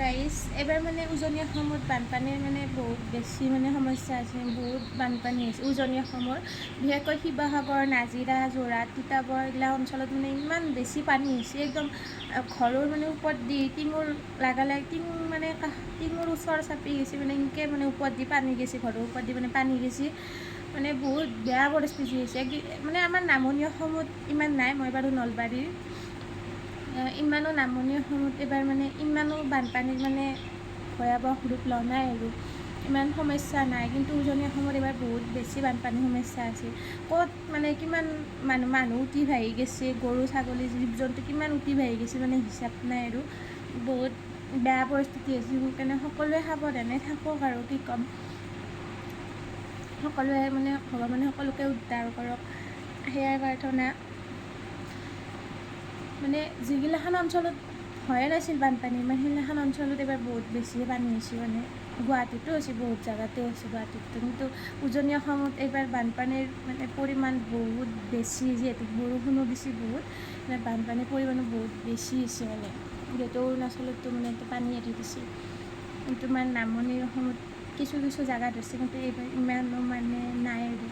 ৰাইজ, এইবাৰ মানে উজনি অসমত বানপানীৰ মানে বহুত বেছি মানে সমস্যা আছে, বহুত বানপানী হৈছে উজনি অসমৰ, বিশেষকৈ শিৱসাগৰ, নাজিৰা, যোৰহাট, তিতাবৰ এইগিলা অঞ্চলত মানে ইমান বেছি পানী হৈছে, একদম ঘৰৰ মানে ওপৰত দি টিঙৰ লাগালে টিং মানে কাষ টিঙৰ ওচৰ চাপি গৈছে, মানে এনেকৈ মানে ওপৰত দি পানী গৈছে, ঘৰৰ ওপৰত দি মানে পানী গৈছে, মানে বহুত বেয়া পৰিস্থিতি হৈছে। মানে আমাৰ নামনি অসমত ইমান নাই, মই বাৰু নলবাৰীৰ, ইমানো নামনি অসমত এইবাৰ মানে ইমানো বানপানীৰ মানে ভয়াৱহ ৰূপ লোৱা নাই আৰু ইমান সমস্যা নাই, কিন্তু উজনি অসমত এইবাৰ বহুত বেছি বানপানীৰ সমস্যা আছে। ক'ত মানে কিমান মানুহ মানুহ উটি ভাহি গৈছে, গৰু ছাগলী জীৱ জন্তু কিমান উটি ভাহি গৈছে, মানে হিচাপ নাই আৰু বহুত বেয়া পৰিস্থিতি হৈছে। সেইকাৰণে সকলোৱে সাৱধানে থাকক আৰু কি ক'ম, সকলোৱে মানে ভগৱানে সকলোকে উদ্ধাৰ কৰক, সেয়াই প্ৰাৰ্থনা। মানে যিগিলাখান অঞ্চলত হোৱাই নাছিল বানপানী, মানে সেইগিলাখান অঞ্চলত এইবাৰ বহুত বেছিয়ে পানী হৈছে, মানে গুৱাহাটীতো হৈছে, বহুত জেগাতে হৈছে গুৱাহাটীতো, কিন্তু উজনি অসমত এইবাৰ বানপানীৰ মানে পৰিমাণ বহুত বেছি, যিহেতু বৰষুণো বেছি বহুত, মানে বানপানীৰ পৰিমাণো বহুত বেছি হৈছে, মানে যিহেতু অৰুণাচলতো মানে পানী এৰি দিছে, কিন্তু মানে নামনি অসমত কিছু কিছু জেগাত হৈছে, কিন্তু এইবাৰ ইমানো মানে নাই আৰু।